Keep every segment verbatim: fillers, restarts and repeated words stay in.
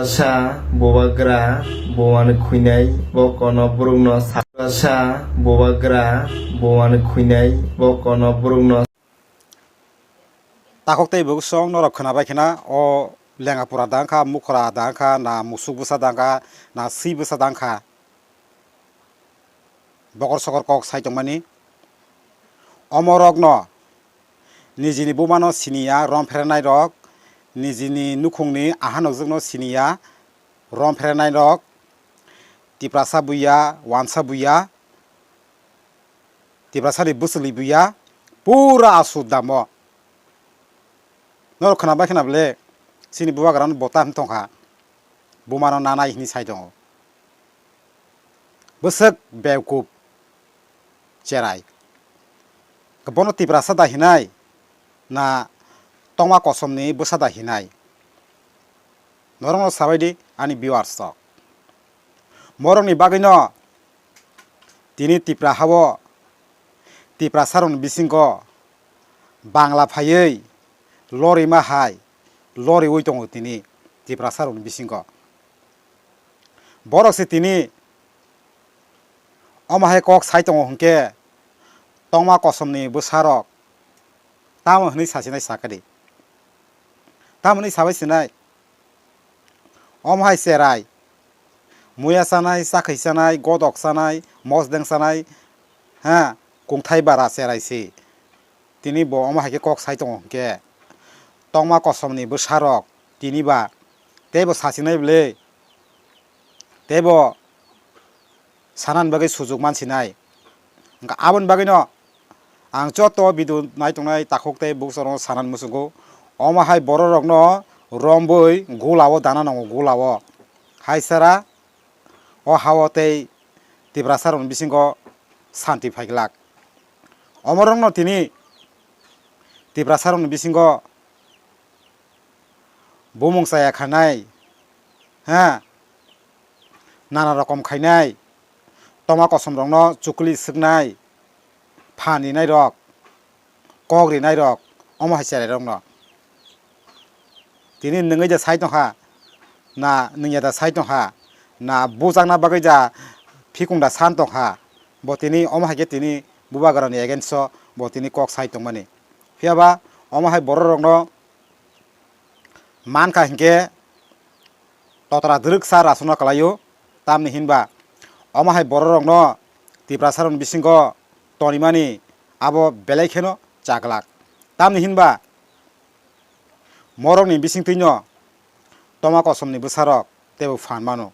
Sa bubagra buan khuinai bo kono brukno sa. Sa bubagra buan khuinai bo kono brukno. Takhuk tei bukhuk song norok khwnabai khna o lenga pura da wngkha, mukhra da wngkha, na musuk bwsa da wngkha, na swi bwsa da wngkha. Bokor sokor kok sai tongmani. Omorokno nijini bumano siniya romphrenairok, nijini nukhungni ahanokjwkno siniya romphrenairok, Tiprasa buya, wansa buya, Tiprasani bwswlwi buya, pura aswk damo. Norok khwnabai khna bwle, chini bubagrano bota hwn tongkha, bumano nanai hwnwi sai tongo. Bwswk beukup cherai. Bono Tiprasa da hinai na tongma kosomni bwsa da hinai? Norokno sabaidi ani viewers rok. Morokni bagwino tini Tipra hao Tiprasarokni bisingo Bangla phaiwi lorima hai loriwi tongo tini Tiprasarokni bisingo. Borok se tini omo hai kok sai tongo hwnkhe tongma kosomni bwsarok tamo hwnwi sasinai sakadi? Tamo hwnwi sabai sinai? Omo hai cherai, muya chanai, chakhwi chanai, godok chanai, mosdeng chanai, ha, kungthai bara cherai se. Tini bo omo hai khe kok sai tongo hwnkhe, tongma kosomni bwsarok tini ba teibo sasinai bwle, teibo sanani bagwi sujuk mansinai. Hwnkhe aboni bagwino ang joto video nai tongnai takhuk tei bukchorokno sanani muchungo, omo hai bororokno rombwi gulao dana nango, gulao. Hai sara o hao tei Tiprasarokni bisingo santi phaiglak. Omorokno tini Tiprasarokni bisingo bumung chaya khanai, ha, nana rokom khainai, tongma kosomrokno chukli swknai, phan rinairok, kok rinairok, omo hai cherairokno. Tini nwngwi da sai tongkha, na nwngya da sai tongkha, na bujakna bagwi da phikung da san tongkha, bo tini omo hai khe tini bubagrani against o bo tini kok sai tongmani. Phiya ba omo hai bororokno mankha hinkhe totra dwrwksa rachona kwlaio, tamni hinba omo hai bororokno Tiprasarokni bisingo tonimani abo belai kheno chaglak. Tamni hinba morokni bisingtwino tongma kosomni bwsarok teibo phan mano,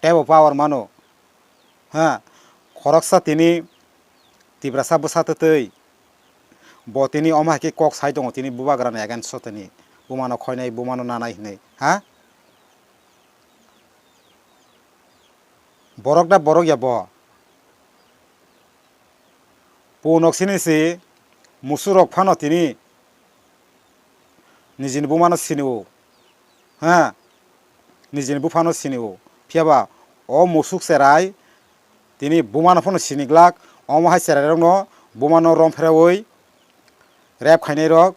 teibo power mano. Ha, khoroksa tini Tiprasa bwsa twtwi bo tini omo hai khe kok sai tongo, tini bubagrani against o tini bumano khoinai, bumano nanai hinwi, ha? Borok da borok ya bo? Punok sini si musurok phano tini nijini bumano sini o, ha, nijini buphano sini o. Phiya ba o musuk cherai tini bumano phano sini glak, omo hai cherairokno bumano romphereui rep khainairok,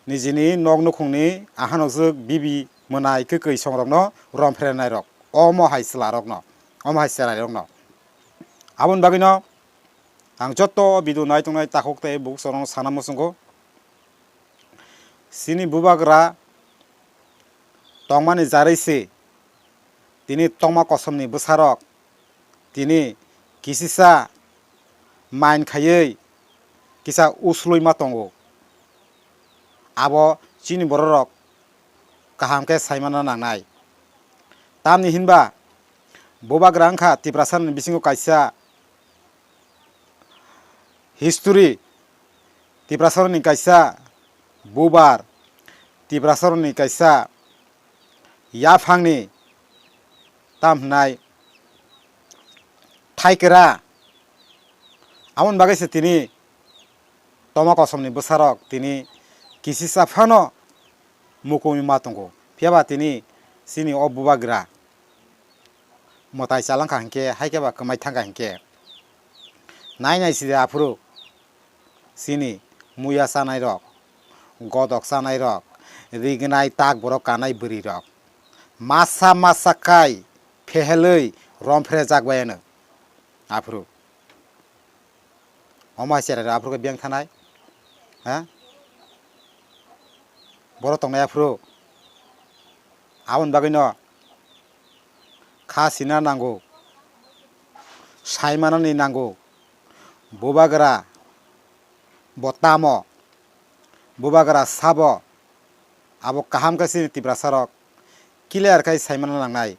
nijini nok nukhungni ahanokjwk bibi mwnai kwkwi songrokno rompherenairok, omo hai chwlarokno, omo hai cherairokno. Aboni bagwino ang joto video nai tongnai takhuk tei bukchorokno sana muchungo, chini bubagra tongmani jarwi se tini tongma kosomni bwsarok tini kisisa main khaiwi kisa uslui ma tongo. Abo chini bororok kaham khe saimana nangnai. Tamni hinba bubagra wngkha Tiprasarokni bisingo kaisa history, Tiprasarokni kaisa bubar, Tiprasarokni kaisa yaphangni tam hwnai thaikera. Aboni bagwi se tini tongma kosomni bwsarok tini kisisa phano mukumi ma tongo. Phiya ba tini chini o bubagra mwtai chalangkha hinkhe, hai khe ba kwmai thangkha hinkhe, nai nai sidi aphuru chini muya chanairok, godok chanairok, rignai tak borok kanai bwrwirok, Masa masa kai phehelwi romphre jak bai ano. Aphuru. Omo hai cherai rok aphuru khe biyang thanai. Ha? Boro tongnai aphuru. Aboni bagwino kha sina nango. Sai manani nango. Bubagra bo tamo. Bubagra sabo. Abo kaham khe chini Tiprasa rok clear khai sai manna nangnai.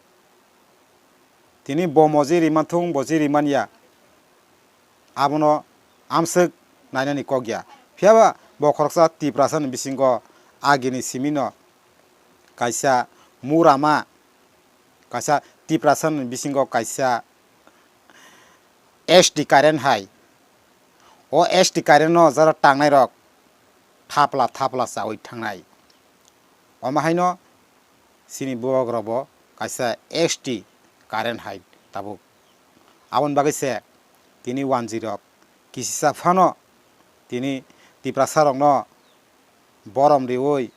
Tini bo moji riman thung, boji riman ya. Abono amswk nainani kok ya. Phiya ba bo khoroksa Tiprasa ni bisingo agini simi no kaisa murama, kaisa Tiprasa ni bisingo kaisa S T current hai. O S T current no jara tangnai rok thapla thapla chawi thangnai. Omo haino chini borok rok bo kaisa S T current hai tabuk. Aboni bagwi se tini wanjwi rok kisisa phano tini Tiprasa rokno borom riwi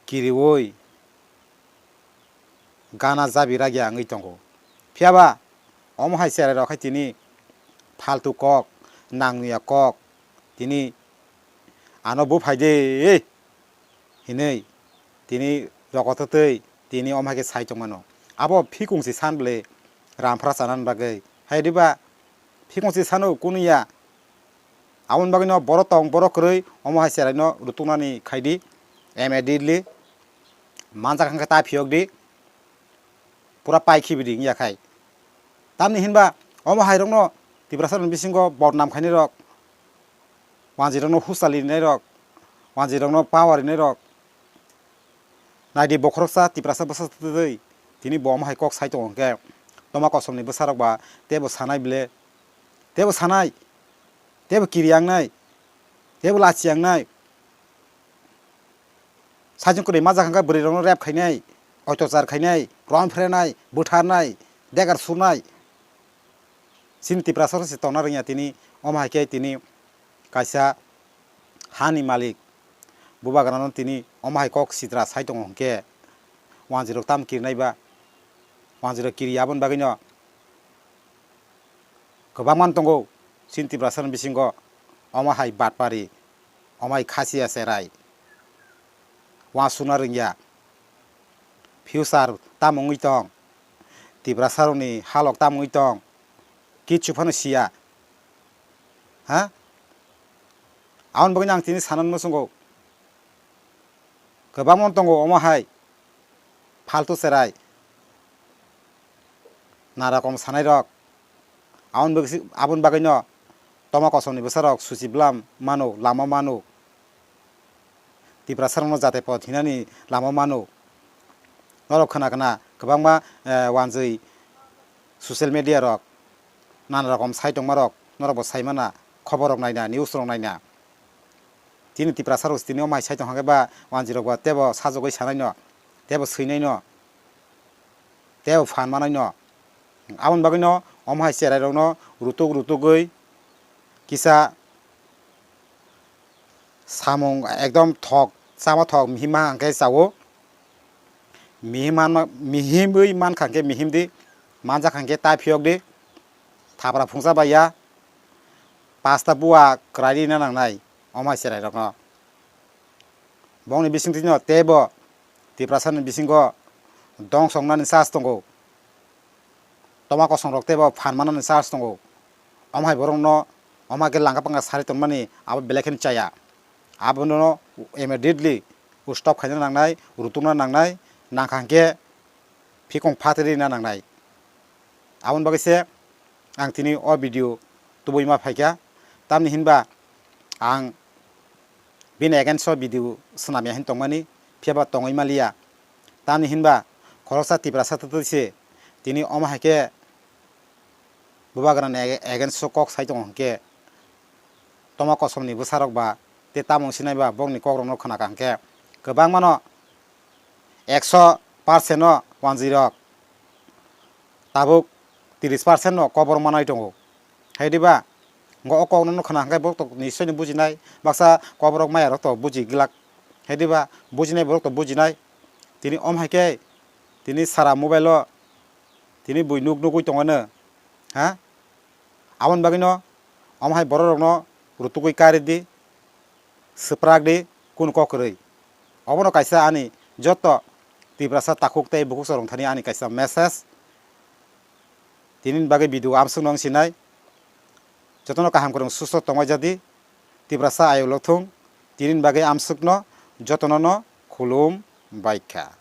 kiriwi gana jabi ragya wngwi tongo. Phiya ba omo hai cherai rok hai tini faltu kok, nangya kok, tini ano buphai de hinwi tini rogoto twi tini omo hai khe sai tongmano. Abo phikung si san bwle ramphra chanani bagwi. Hai diba phikung si sano kunu ya. Aboni bagwino borok tong, borok kwrwi omo hai cheraino rutuknani khaidi, M A D li manjak hwnkhe ta phiyok di, pura pai khibi di wngya khai. Tamni hinba omo hai rokno Tiprasa ni bisingo bodnam khainai rok, wanjwi rokno husa linai rok, wanjwi rokno power rinai rok, naidi bokhoroksa Tiprasa bwsa twi tini bo omo hai kok sai tongo hwnkhe toma kosomni bwsarok ba tebo sanai bile, tebo sanai, tebo kiri yangnai, tebo lachi yangnai. Sajwng kwrwi majak hwnkhe bwrwirokno rep khainai, oitochar khainai, rom phrenai, bwtharnai, degar surnai. Chini Tiprasa se tongna rwngya tini, omo hai khe tini kaisa hani malik bubagrano tini omo hai kok sitra sai tongo hwnkhe wanjwirok tamo kirinai ba? Wanjwirok kiri aboni bagwino kwbangma tongo chini Tiprasa ni bisingo omo hai batpari, omo hai khasiya cherai, uansukna rwngya. Future tamo wngwi tong? Tiprasa rokni halok tamo wngwi tong? Kichu phano siya. Ha? Aboni bagwino ang tini sanani muchungo. Kwbangma tongo omo hai faltu cherai. Narakom sanai rok. Aboni bagwi, aboni bagwino toma kosomni bwsarok suchi bwlam mano, lama mano. Tiprasa rokno jate pod hinani lama mano. Norok khna khna kwbangma, eh, wanjwi social media rok nana rokom sai tongma rok norok bo sai mana, khobor rok naina, news rok naina. Tini Tiprasa rok tini omo hai sai tong hwnkhe ba wanjwi rok ba tebo sajagwi sanai no, tebo swinai no, tebo phan manai no. Aboni bagwi no omo hai cherai rok no rutuk rutugwi kisa samung ekdom thok, chama thok, mihim ma hwnkhe chawo. Mihim manma, mihimwi mankha hwnkhe mihim di, manjak hwnkhe ta phiyok di. Thapra phungsa bai ya, pasta bua kwrai rina nangnai omo hai cherai rokno. Bongni bisingtwi no teibo Tiprasa ni bisingo dongso wngnani chance tongo. Toma kosong rok teibo phan manani chance tongo. Omo hai borok no omo hai khe langka pangka sari tongmani abo belai kheno chaya. Abono immediately stop khaina nangnai, rutukna nangnai, nangkha hwnkhe phikong phatri rina nangnai. Aboni bagwi se ang tini o video tubui ma phaikha. Tamni hinba ang bini against o video swnamya hin tongmani, phiya ba tongwi maliya. Tamni hinba khoroksa Tiprasa twtwi se tini omo hai khe bubagrani ag-, against o kok sai tongo hwnkhe, toma kosomni bwsarok ba tei tamung sinai ba bokni kokrokno khna kha hwnkhe, kwbangmano ekso percent no wanjwi rok tabuk tris percent no kobor manai tongo. Hai diba? Ngo o kokno no khna hwnkhe borok to nischoi no bujinai, baksa koborok maya rok to buji glak. Hai diba? Bujinai borok to bujinai. Tini om hai khe tini sara mobile o tini bui nuk nugwi tongano, ha? Aboni bagwino om hai borok rokno rutugwi kari di, swprak di, kunu kok kwrwi. Obono kaisa ani joto Tiprasa takhuk tei bukhuk chwrwng thani ani kaisa message. Tinini bagwi video amswkno wng sinai. Jotono kaham kwrwng susto tongwai jadi. Tiprasa ayuk lokthung. Tinini bagwi amswkno jotono no khulum baikha.